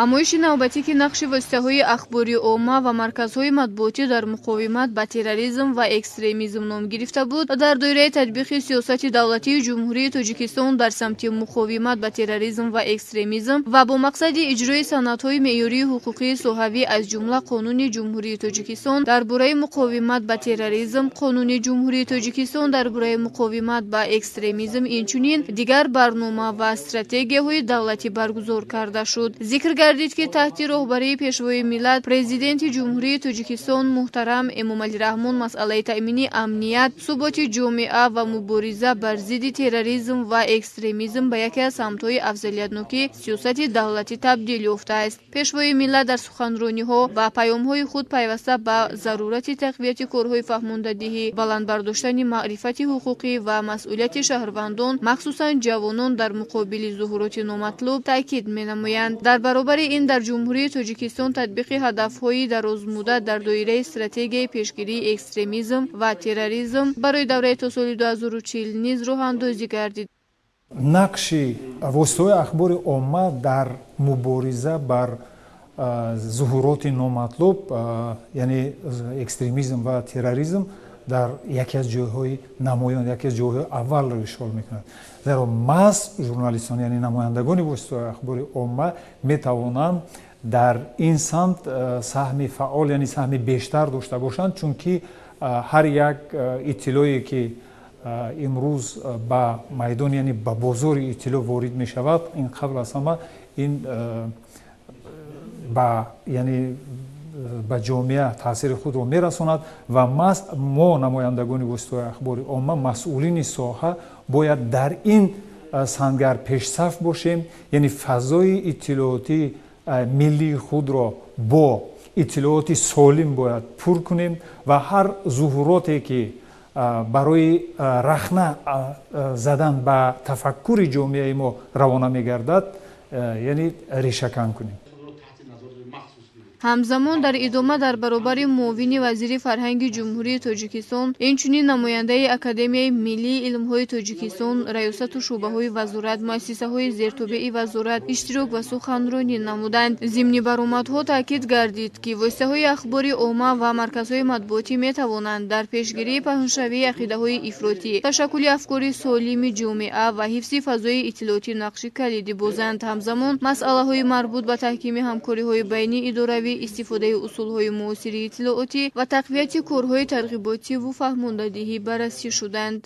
Ҳамоиши навбатӣ, ки нақши воситаҳои ахбори омма ва марказҳои матбуотӣ дар муқовимат ба терроризм ва экстремизм ном гирифта буд, дар доираи татбиқи сиёсати давлатии Ҷумҳурии Тоҷикистон дар самти муқовимат ба терроризм ва экстремизм ва бо мақсади иҷрои санадҳои меъёрии ҳуқуқии соҳавӣ, аз ҷумла Қонуни Ҷумҳурии Тоҷикистон дар бораи муқовимат ба терроризм, Қонуни Ҷумҳурии Тоҷикистон дар бораи муқовимат ба экстремизм, инчунин дигар барнома ва стратегияҳои давлатӣ баргузор карда шуд. Зикр гардид, ки таҳти роҳбарии Пешвои миллат, Президенти Ҷумҳурии Тоҷикистон муҳтарам Эмомалӣ Раҳмон, масъалаи таъмини амният, суботи ҷомеа ва мубориза бар зидди терроризм ва экстремизм ба яке аз самтҳои афзалиятноки сиёсати давлатӣ табдил ёфтааст. Пешвои миллат дар суханрониҳо ва паёмҳои худ пайваста ба зарурати тақвияти корҳои фаҳмондадиҳӣ, баланд бардоштани маърифати ҳуқуқӣ ва масъулияти шаҳрвандон, махсусан ҷавонон, дар муқобили зуҳуроти номатлуб таъкид менамоянд. Дар баробари ин, дар Ҷумҳурии Тоҷикистон татбиқи ҳадафҳои дарозмуддат дар доираи стратегияи пешгирии экстремизм ва терроризм барои давраи то соли 2040 низ роҳандозӣ гардид. Нақши воситаҳои ахбори омма дар мубориза бар зуҳуроти номатлуб, яъне экстремизм ва терроризм, дар яке аз ҷойҳои намоён, яке аз ҷойҳои аввалро ишғол мекунад, зеро маҳз журналистон, яъне намояндагони воситаҳои ахбори омма, метавонанд дар ин самт саҳми фаъол, яъне саҳми бештар дошта бошанд, чунки ҳар як иттилое, ки имрӯз ба майдон, яъне ба бозори иттилоъ ворид мешавад, ин қабл аз ҳама ин ба, яъне ба ҷомеа таъсири худро мерасонад ва маҳз мо, намояндагони воситаҳои ахбори омма, масъулини соҳа, бояд дар ин сангар пешсаф бошем, яъне фазои иттилоотии миллии худро бо иттилооти солим бояд пур кунем ва ҳар зуҳуроте, ки барои рахна задан ба тафаккури ҷомеаи мо равона мегардад, яъне решакан кунем. Ҳамзамон, дар идома дар баробари муовини вазири фарҳанги Ҷумҳурии Тоҷикистон, инчунин намояндаи Академияи миллии илмҳои Тоҷикистон, раёсату шӯъбаҳои вазорат, муассисаҳои зертобеи вазорат иштирок ва суханронӣ намуданд. Зимни баромадҳо таъкид гардид, ки воситаҳои ахбори омма ва марказҳои матбуотӣ метавонанд дар пешгирии паҳншавии ақидаҳои ифротӣ, ташаккули афкори солими ҷомеа ва ҳифзи фазои иттилоотӣ нақши калидӣ бозанд. Ҳамзамон, масъалаҳои марбут ба таҳкими ҳамкориҳои байни идоравӣ, истифодаи усулҳои муосири иттилоотӣ ва тақвияти корҳои тарғиботиву фаҳмондадиҳӣ баррасӣ шуданд.